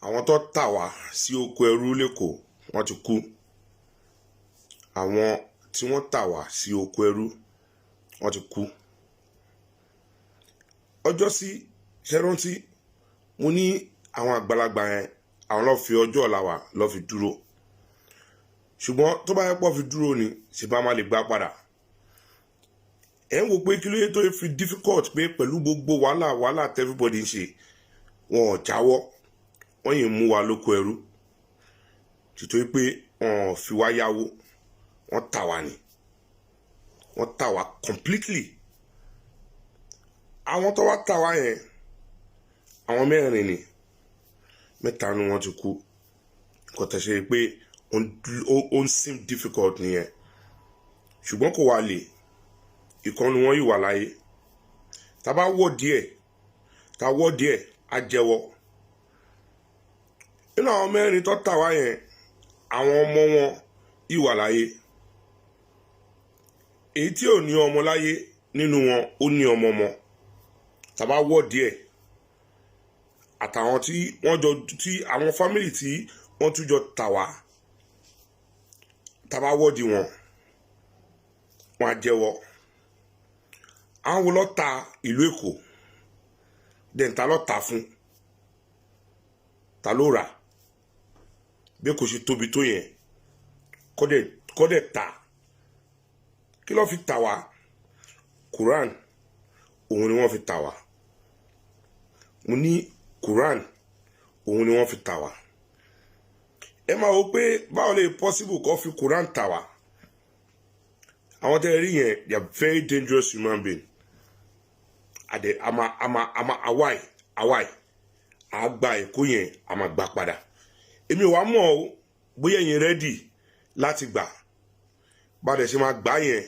Àwọn tó tà wá sí oko ẹrú l'Ékòó, wọ́n ti kú. Àwọn tí wọ́n tà wá sí oko ẹrú, wọ́n ti kú. Ọjọ́ sí ṣẹ́rántí, mo ní àwọn àgbàlagbà yẹn, àwọn ló fi ọjọ́ ọ̀la wa ló fi dúró. Ṣùgbọ́n tó bá yẹ pọ̀ fi dúró ni, ṣe bá má lè gbá padà. Ẹ̀ ń wo pé kí ló yẹ tó fi difficult pé pẹ̀lú gbogbo wàhálà wàhálà tí everybody ń ṣe, wọn ò jáwọ́, wọ́n yìí mú wa lóko ẹrú, tìtorí pé wọn ò fi wá yáwó, wọ́n tà wá ni, wọ́n tà wá completely. Àwọn tó wá tà wá yẹn, àwọn mẹ́rin ni. Mẹ́ta ni wọ́n ti kú. Nǹkan tẹ̀ ṣe pé ó ń seem difficult nìyẹn, ṣùgbọ́n kò wá lè ìkànnì wọn yìí wà láyé. Tá bá wọ̀ díẹ̀, tá wọ̀ díẹ̀, á jẹ́wọ́. Nínú àwọn mẹ́rin tó tà wá yẹn, àwọn ọmọ wọn yìí wà láyé. Èyí tí ò ní ọmọ láyé nínú wọn, ó ní ọmọ ọmọ. Tá bá wọ̀ díẹ̀, àtàwọn tí wọ́n jọ, tí àwọn family tí wọ́n tún jọ tà wá, tá bá wọ́ọ̀dì wọn, wọ́n á jẹ́wọ́. Àwọn wo ló ta ìlú Èkó? Then ta ló ta fún? Ta ló rà? Bí kò ṣe tóbi tó yẹn, kọ́dẹ̀ ta, kí ló fi tà wá? Quran, òun ni wọ́n fi tà wá. Mo ní Quran, òun ni wọ́n fi tà wá. Ẹ máa wo pé báwo lè possible kó fi Quran tà wá? Àwọn tẹ́ ẹ rí yẹn, they are very dangerous human being. Àdẹ àmà àwáì àwáì àgbà Èkó yẹn, a máa gbà padà. Èmi ò wá mọ̀ o bóyá ẹ̀yin ready láti gbà. Bá dẹ̀ ṣe máa gbà yẹn,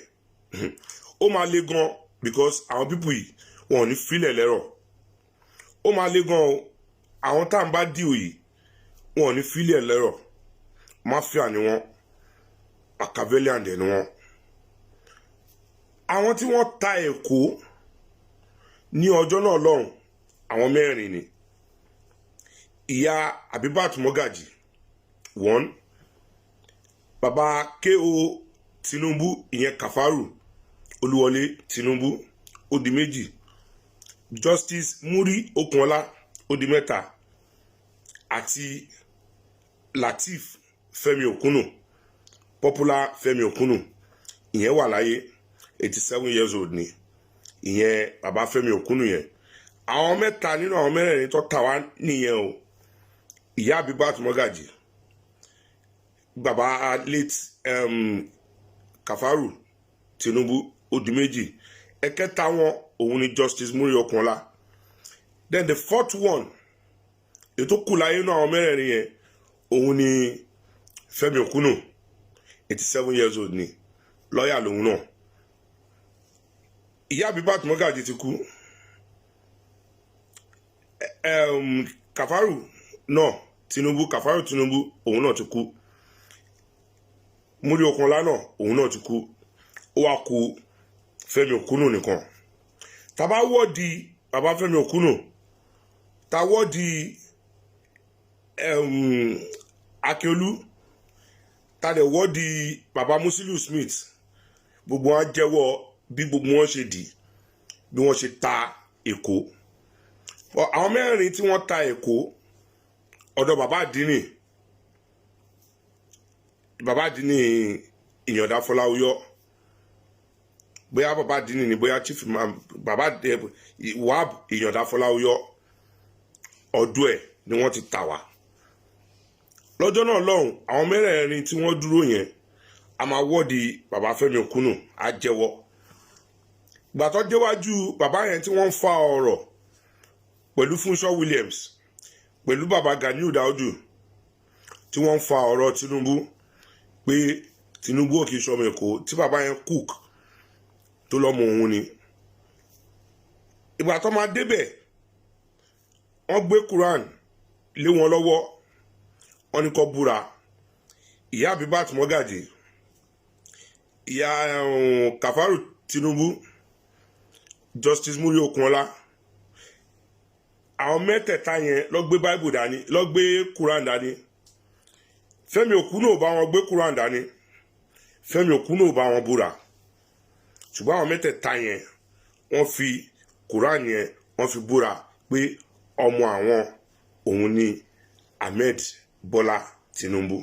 ó máa le gan, because àwọn people yìí, wọn ò ní filẹ̀ lẹ́rọ̀. Ó máa le gan o. Àwọn tá à ń bá deal yìí, wọn ò ní filẹ̀ lẹ́rọ̀. Mafia ni wọ́n, Machiavellian dẹ̀ ni wọ́n. Àwọn tí wọ́n ta Èkó ní ọjọ́ náà lọ́hùn, àwọn mẹ́rin ni. Ìyá Abibat Mogaji one, bàbá K.O. Tinubu, ìyẹn Kafaru Olúwọlé Tinubu, ó di méjì. Justice Muri Okunola, ó di mẹ́ta, àti Lateef Fẹ́mi Òkúnnù, popular Fẹ́mi Òkúnnù. Ìyẹn wà láyé, 87 years old ni ìyẹn, bàbá Fẹ́mi Òkúnnù yẹn. Àwọn mẹ́ta nínú àwọn mẹ́rẹ̀ẹ̀rin tó tà wá nìyẹn o. Ìyá Abibat Mogaji, bàbá late Kafaru Tinubu, ó di méjì. Ẹ̀kẹta wọn, òun ni Justice Muri Okunola. Then the fourth one, ètò kù láyé náà, àwọn mẹ́rẹ̀ẹ̀rin yẹn, òun ni Fẹ́mi Òkúnnù, 87 years old ni, lọ́ọ̀yà lòun náà. Ìyá Abibat Mogaji ti kú. Kafaru náà Tinubu, Kafaru Tinubu, òun náà ti kú. Muri Okunola náà, òun náà ti kú. Ó wá kú Fẹ́mi Òkúnnù nìkan. Tá bá wọ́ọ̀dì bàbá Fẹ́mi Òkúnnù, tá wọ́ọ̀dì Akíolú, tá dẹ̀ wọ́ọ̀dì bàbá Musiliu Smith, gbogbo wọn jẹ́wọ́ bí gbogbo wọn ṣe dì, bí wọ́n ṣe ta Èkó. Àwọn mẹ́rin tí wọ́n ta Èkó, ọ̀dọ̀ bàbá àdínì, bàbá àdínì Ìyàndá Fọláwíyọ, bóyá bàbá àdínì ni, bóyá chief imam, bàbá Wahab Ìyàndá Fọláwíyọ, ọdún ẹ̀ ni wọ́n ti tà wá lọ́jọ́ náà lọ́hùn. Àwọn mẹ́rẹ̀ẹ̀rin tí wọ́n dúró yẹn, a máa wọ́ọ̀dì bàbá Fẹ́mi Òkúnnù, á jẹ́wọ́. Gbà tó déwájú bàbá yẹn tí wọ́n ń fa ọ̀rọ̀ pẹ̀lú Fúnṣọ́ Williams, pẹ̀lú bàbá Ganiu Daudu, tí wọ́n ń fa ọ̀rọ̀ Tinubu pé Tinubu ò kì í ṣọmọ Èkó, tí bàbá yẹn cook tó lọ́mọ òun ni. Ìgbà tó máa débẹ̀, wọ́n gbé Quran lé wọn lọ́wọ́, wọ́n ní kó búra. Ìyá Abibat Mogaji, ìyá Kafaru Tinubu, Justice Muri Okunola Àwọn mẹ́tẹ̀ẹ̀ta yẹn lọ gbé Bible dání, lọ gbé Quran dání. Fẹ́mi Òkúnnù ò bá wọn gbé Quran dání, Fẹ́mi Òkúnnù ò bá wọn búra, ṣùgbọ́n àwọn mẹ́tẹ̀ẹ̀ta yẹn, wọ́n fi Quran yẹn, wọ́n fi búra pé ọmọ àwọn òun ni Ahmed Bọ́lá Tinubu.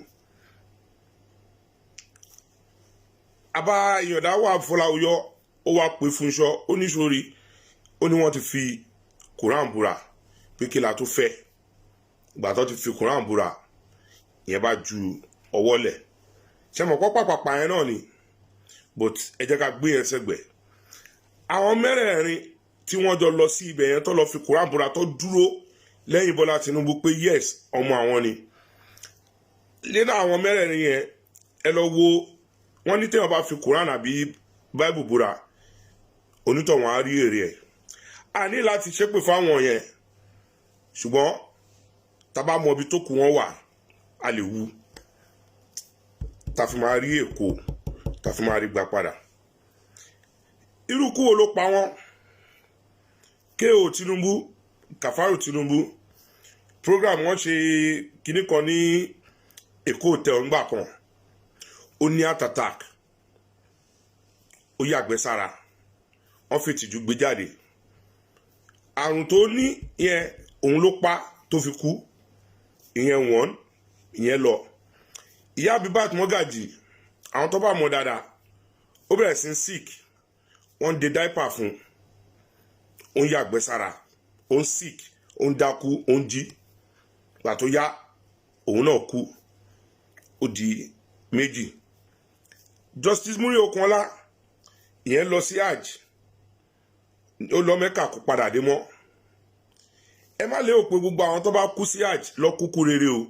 Àbá Ìyàndá wà Fọláwíyọ, ó wá pé Fúnṣọ́, ó ní sórí, ó ní wọ́n ti fi Quran búra, pé kí la tó fẹ́. Ìgbà tó ti fi Quran búra, ìyẹn bá ju ọwọ́ lẹ̀. Ṣe mọ̀ pọ́ pàpàpà yẹn náà ni? But ẹ jẹ́ ká gbé yẹn sẹ́gbẹ̀ẹ́. Àwọn mẹ́rẹ̀ẹ̀rin tí wọ́n jọ lọ sí ibẹ̀ yẹn, tó lọ fi Quran búra, tó dúró lẹ́yìn Bọ́lá Tinubu pé yes, ọmọ àwọn ni, nínú àwọn mẹ́rẹ̀ẹ̀rin yẹn, ẹ lọ wo wọ́n ní téèyàn bá fi Quran àbí Bible búra, onítọ̀hún á rí èrè ẹ̀. A ní láti ṣépè fáwọn yẹn, ṣùgbọ́n tá bá mọ ibi tó kù wọ́n wà, a lè wu tá fi máa rí Èkó, tá fi máa rí gbà padà. Irú kú wo ló pa wọ́n? K.O. Tinubu, Kàfárù Tinubu, program wọ́n ṣe kinní kan ní Èkó Hotel ńgbà kan, ó ní heart attack, ó yàgbẹ́ sára, wọ́n fi tìjú gbé jáde. Àrùn tó ní yẹn, òun ló pa tó fi kú. Ìyẹn wọ́n ìyẹn lọ. Ìyá Abibat Mọ́gàjì, àwọn tó bá mọ̀ dáadáa, ó bẹ̀rẹ̀ sí sick, wọ́n ń de diaper fún, ó ń yàgbẹ́ sára, ó ń sick, ó ń dákú, ó ń jí. Gbà tó yá, òun náà kú. Ó di méjì. Justice Muri Okunola, ìyẹn lọ sí Hajj, ó lọ Mẹ́kà, kó padà dé mọ́. Ẹ má lérò pé gbogbo àwọn tó bá kú sí Hajj lọ kúkú rere o.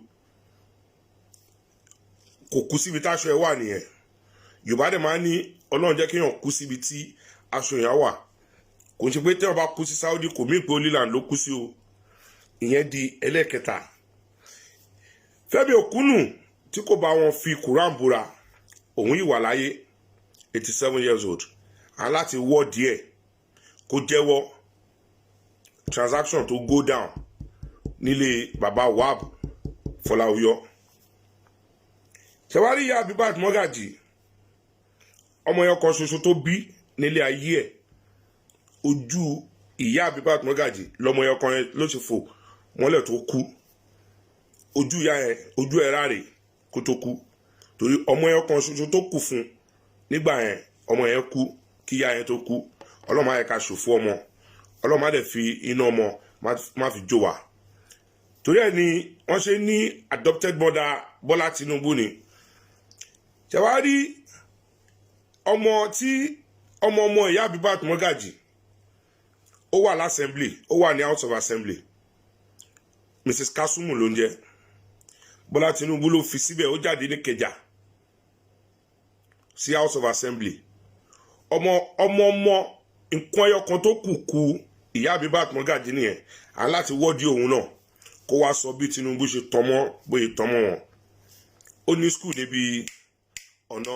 Kò kú síbi táṣọ ẹ wà nìyẹn. Yorùbá dẹ̀ máa ń ní Ọlọ́run jẹ́ kéèyàn kú síbi tí aṣọ yẹn wà. Kò ń ṣe pé téèyàn bá kú sí Saudi, kò mí pé Holy Land ló kú sí o. Ìyẹn di ẹlẹ́kẹta. Fẹ́mi Òkúnnù tí kò bá wọn fi Quran búra, òun yìí wà láyé, 87 years old. À ń láti wọ́ díẹ̀ kó jẹ́wọ́ transaction tó go down nílé baba Wahab Fọláwíyọ. Ṣẹwárí ìyá Abibat Mọ́gàjì, ọmọ yẹn kan ṣoṣo tó bí nílé ayé ẹ̀, ojú ìyá Abibat Mọ́gàjì lọmọ yẹn kan ló ṣe fò mọ́lẹ̀ tó kú. Ojú ìyá yẹn, ojú ẹ̀ ráre kó tó kú, torí ọmọ yẹn kan ṣoṣo tó kù fún nígbà yẹn, ọmọ yẹn kú kí ìyá yẹn tó kú. Ọlọ́mọ ayẹ ká ṣòfò ọmọ, Ọlọ́mọ á dẹ̀ fi iná ọmọ má fi jó wa. Torí ẹ̀ ni wọ́n ṣe ní adopted mother Bọ́lá Tinubu ni. Ṣẹ̀wárí ọmọ tí ọmọ ọmọ ìyá Abibat Mọ́gàjì, ó wà l'assembly, ó wà ní House of Assembly, Mrs Kasumu ló ń jẹ́. Bọ́lá Tinubu ló fi síbẹ̀. Ó jáde ní Kẹjà sí House of Assembly. Ọmọ ọmọ ọmọ nǹkan ẹyọ kan tó kù kù ìyá Abibat Mọ́gàjì nìyẹn. À ń láti wọ́ọ̀dì òun náà kó wá sọ bí Tinubu ṣe tọmọ, bóyá tọmọ wọn. Ó ní school níbi ọ̀nà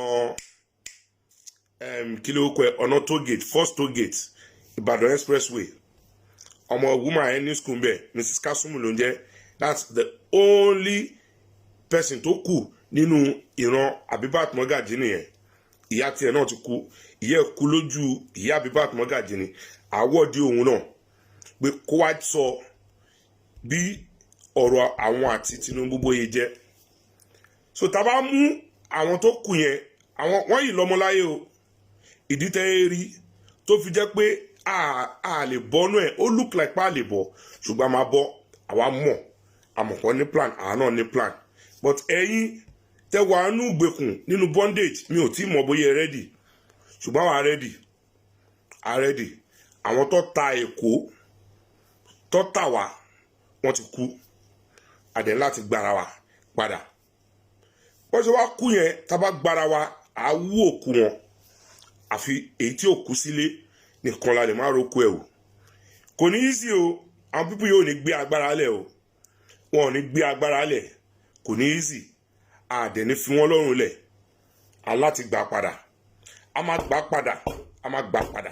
kí ló kọ ẹ, ọ̀nà toll gate, first toll gate, Ìbàdàn Expressway. Ọmọ woman yẹn ní school bẹ́ẹ̀, Mrs Kasumu ló ń jẹ́. That's the only person tó kù nínú ìran Abibat Mọ́gàjì nìyẹn. Ìyá tiẹ̀ náà ti kú, ìyá ẹ̀ kú lójú ìyá Abibat Mọ́gàjì ni. Àwọ̀dì òun náà pé kó wá sọ bí ọ̀rọ̀ àwọn àti Tinubu bóyá jẹ́. So tá a bá mú àwọn tó kù yẹn, àwọn wọ́n yìí lọ́mọ láyé o. Ìdí tẹ́ ẹ rí tó fi jẹ́ pé a lè bọ́nú ẹ̀, ó look like pa a lè bọ̀, ṣùgbọ́n a máa bọ́. Àwa mọ̀, àmọ̀pọ̀ ní plan, àwa náà ní plan. But ẹ̀yin tẹ́ wà nínú ìgbèkùn, nínú bondage, mi ò tí mọ̀ bóyá ẹ ready, ṣùgbọ́n àwa ready, a ready. Àwọn tó ta Èkó, tó tà wá, wọ́n ti kú. Àdé láti gbára wa padà. Wọ́n ṣe wá kú yẹn, tá a bá gbára wa, à á wú òkú wọn. Àfi èyí tí ò kú sílé nìkan la lè má roko ẹ̀ wò. Kò ní í sí o. Àwọn people yóò ní gbé agbára lẹ̀ o, wọn ò ní gbé agbára lẹ̀. Kò ní í sí. Àdẹ̀ ní fi wọ́n lọ́rùn lẹ̀. A láti gbà padà, a máa gbà padà, a máa gbà padà.